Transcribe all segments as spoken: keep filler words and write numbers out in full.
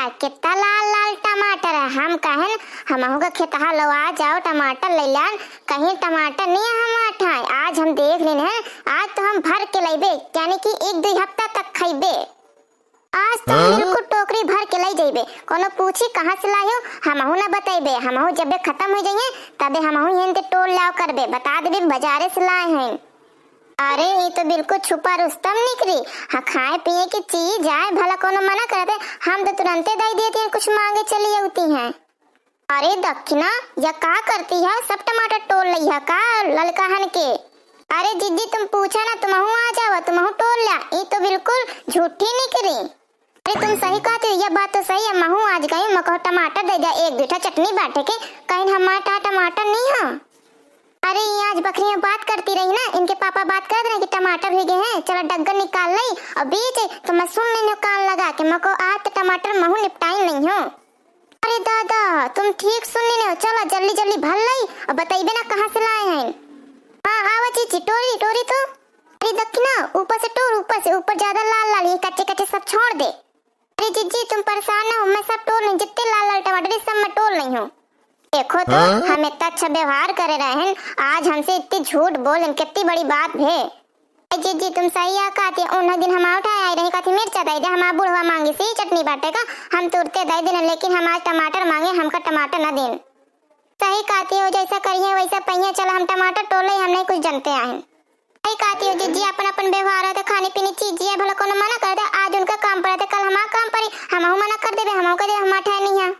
आ, कितना लाल लाल टमाटर है। हम कहन, हमहू का खेतहा लवा जाओ, टमाटर ले लान। कहीं टमाटर नहीं है हमार ठाए। आज हम देख लेन है, आज तो हम भर के लइबे, यानी कि एक दुई हफ्ता तक खइबे। आज तो हम हाँ? बिल्कुल टोकरी भर के लइ जइबे। कोनो पूछी कहाँ से लायो, हमहू ना बतइबे। हमहू जबे खत्म हो जाइए, तबे हमहू हिंद टोल लाओ करबे, बता देबे बाजारे से लाए हैं। अरे, ई तो बिल्कुल छुपा रुस्तम निकरी। हाँ, खाए पिए की चीज आए, भला कोनो मना करते, हम तो तुरंते दई देती हैं, कुछ मांगे चली आती हैं। अरे दखिना, या का करती है, सब टमाटर टोल लई है का ललका हन के? अरे जिज्जी, तुम पूछा ना, तुमहू आ जावा, तुमहू टोल ला, ई तो बिल्कुल झूठी निकरी। अरे तुम सही कहती हो, यह बात तो सही है, महू आज गई, मको टमाटर दे दिया, एक दुई ठा चटनी बाटे के, कहीं हमार टा टमाटर नहीं हो। अरे, ये आज बखरियां बात करती रही ना, इनके पापा बात करत रहे कि टमाटर भीगे हैं, चला डग्गा निकाल लई और बेच, तो मैं सुन लेने कान लगा के, मको आज तो टमाटर महू निपटाई नहीं हो। अरे दादा, तुम ठीक सुन लेने हो, चला जल्दी जल्दी भर लई और बतइबे ना कहाँ से लाए हैं। हाँ, आवा चीची, टोरी, टोरी तो। अरे दखिना, ऊपर से टोर, ऊपर से, ऊपर ज्यादा लाल लाल, ये कच्चे कच्चे सब छोड़ दे। अरे जिज्जी, तुम परेशान ना हो, मैं सब टोल नहीं, जितने लाल लाल टमाटर है, सब मैं टोल नहीं हूँ। देखो तो, हाँ? हम इतना अच्छा व्यवहार करे रहे हैं, आज हमसे इतनी झूठ बोल, कितनी बड़ी बात है। अरे जिज्जी, तुम सही आ कहती, उन्हें दिन हम उठाए आई रही, कहती मिर्चा दे दे, हमारा बुढ़वा मांगी सी चटनी बाटे का, हम तुरते दे देने, लेकिन हम आज टमाटर मांगे, हमका टमाटर न देन। सही कहती हो, जैसा करिए वैसा पहिए, चला हम टमाटर टोले, हम नहीं कुछ जानते हैं। सही कहती हो जिज्जी, अपन अपन व्यवहार है तो खाने पीने चीज है, भला कोनो मना कर दे, आज उनका काम पड़े तो कल हमार काम पड़ी, हमहू मना कर देबे, हमहू कह देबे हमार ठहर नहीं है।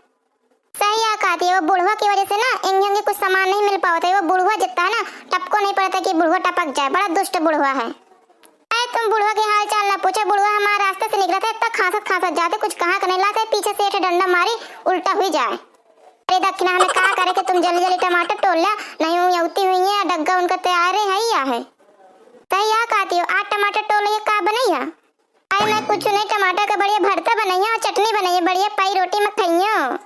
सही आ कहती हो, बुढ़वा की वजह से ना एंगे एंगे कुछ सामान नहीं मिल पावत है, वो बुढ़वा जितना है ना टपको नहीं पड़ता कि बुढ़वा टपक जाए, बड़ा दुष्ट बुढ़वा है। अरे तुम बुढ़वा के हाल चाल ना पूछो, बुढ़वा हमारे रास्ते से निकला था, इतना खांसत खांसत जाते, कुछ कहाँ का नहीं लाते, पीछे से एक डंडा मारी, उल्टा हुई जाए। अरे दखिना, हमें का करे के, तुम जल्दी जल्दी टमाटर टोल ला, नहीं हुई अवती हुई है, डग्गा उनका तैयार है या है। सही आ कहती हो, आज टमाटर टोल ये का बनई है? अरे मैं कुछ नहीं, टमाटर का बढ़िया भरता बनई है और चटनी बनई है, बढ़िया पाई रोटी में खइयो।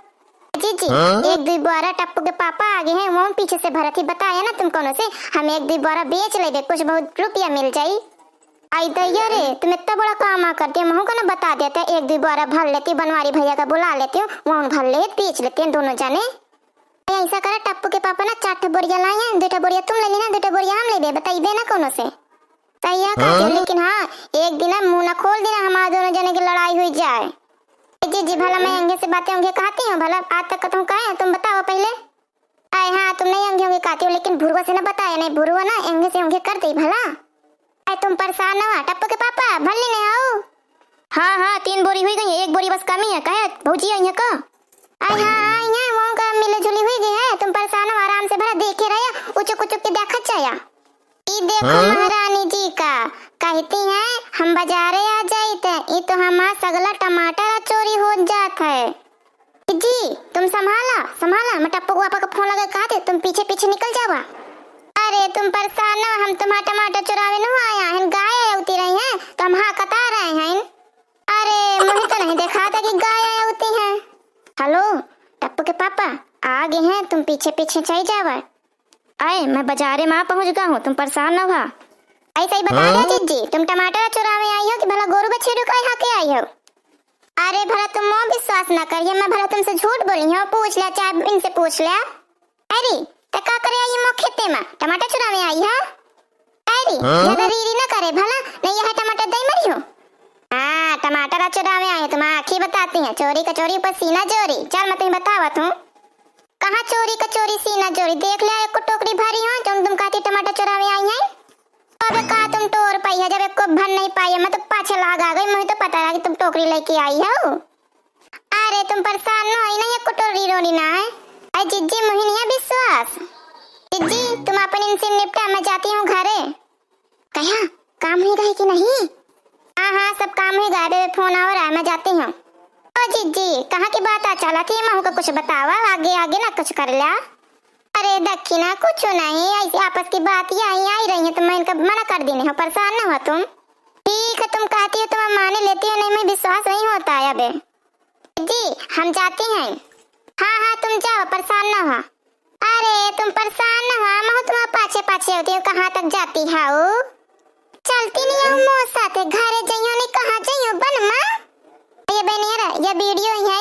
जिज्जी, हाँ? एक दुई बोरा टप्पू के पापा आ गए हैं, वो पीछे से भरत ही बताया ना तुम कोनो से, हम एक दुई बोरा बेच लेबे, कुछ बहुत रुपया मिल जाई। आई दैया रे, तुम इतना बड़ा काम आ करती, महू का ना बता देते, एक दुई बोरा भर लेती, बनवारी भैया का बुला लेती हूँ, वहाँ भर ले, बेच लेते हैं दोनों जने। ऐसा करा, टप्पू के पापा ना चार ठो बोरिया लाई हैं, दो ठो बोरिया तुम ले लेना, दो ठो बोरिया हम ले दे, बताइबे ना कोनो से। सही है कहती हो, हाँ? लेकिन हाँ, एक दिन ना मुंह ना खोल देना, हमारे दोनों जने की लड़ाई हुई जाए। ए जिज्जी, भला मैं अंगे से बातें अंगे कहती हूँ, भला आज तक तुम कहे हैं, तुम बताओ पहले। आए हाँ, तुम नहीं अंगे अंगे कहती हो, लेकिन भुरवा से ना बताया, नहीं भुरवा ना अंगे से अंगे कर दे भला। अरे तुम परेशान ना हुआ, टप्पू के पापा, भल्ली नहीं आओ। हाँ, हाँ, तीन बोरी हुई गई है, एक बोरी बस कमी है, कहे भौजी आई है का? अरे हाँ, आई है, वो का मिले जुली हुई गई है, तुम परेशान हो, आराम से भला देखे रहे, उचुक उचुक के देखत जाया। ई देखो हाँ? महारानी जी का, कहती हैं हम बाजारे आ जाइत, ई तो हमार सगला टमाटर चोरी हो जात है। जी, तुम संभाला, संभाला, मैं टप्पू को पापा का फोन लगा के कहते, तुम पीछे पीछे निकल जावा। अरे तुम परेशान न हो, हम तुम्हारा टमाटर चुरावे न आया हैं, गाय आया उती रही हैं, तो हम हाँ कता रहे हैं। अरे मुझे तो नहीं देखा था कि गाय आया उती हैं। हेलो, टप्पू के पापा आ गए हैं, तुम पीछे पीछे चल जावा। अरे मैं बाजारे में पहुंच गया हूँ, तुम परेशान न हुआ। ऐसा ही बता हाँ? दे जीजी, तुम टमाटर चुरावे आई हो कि भला गोरू बछेरू का यहाँ के आई हो? अरे भला तुम मोह विश्वास ना करिए, मैं भला तुमसे झूठ बोली हूँ, पूछ लिया, चाहे इनसे पूछ लिया। अरे तो का करे आई मोह खेते में, टमाटर चुरावे आई है? अरे हाँ? ज्यादा रीरी ना करे भला, नहीं यह टमाटर दई मरी हो। हाँ, टमाटर चुरावे आई है, तुम आँखी बताती हैं, चोरी का चोरी पर सीना जोरी। चल मैं तुम्हें बतावत हूँ। कहाँ चोरी का चोरी सीना जोरी, देख लिया एक टोकरी भरी हो, जौन तुम कहती टमाटर चुरावे आई हैं। अबे का तुम टोर पाई है, जब एको भर नहीं पाई है, मैं तो पाछे लाग आ गई, मुझे तो पता रहा कि तुम टोकरी लेके आई हो। अरे तुम परेशान न होई ना, एको टोरी रोनी ना है। अरे जिज्जी मुहिनिया विश्वास। जिज्जी तुम अपन इनसे निपटा, मैं जाती हूँ घरे। कहा काम हुई गए कि नहीं? हाँ हाँ सब काम हुई गए, बेबे फोन आ रहा है, मैं जाती हूँ। ओ जिज्जी कहाँ की बात आ चला थी, महू का कुछ बतावा, आगे आगे ना कुछ कर लिया। अरे दखिना, कुछ नहीं, ऐसी आपस की बात यहीं आई रही है, तो मैं इनका मना कर देने हूँ, परेशान ना हो तुम। ठीक है, तुम कहती हो तो मैं मान लेती हूँ, नहीं मैं विश्वास नहीं होता है अबे। जी, हम जाते हैं। हाँ, हाँ, तुम जाओ, परेशान ना हो। अरे, तुम परेशान ना हो, मैं तुम्हारे पाछे पाछे होती हूँ, कहाँ तक जाती हो? चलती नहीं हूँ मोर साथे, घरे जइयो नहीं, कहाँ जइयो बन माँ? ये बनिया रह, ये वीडियो ही है।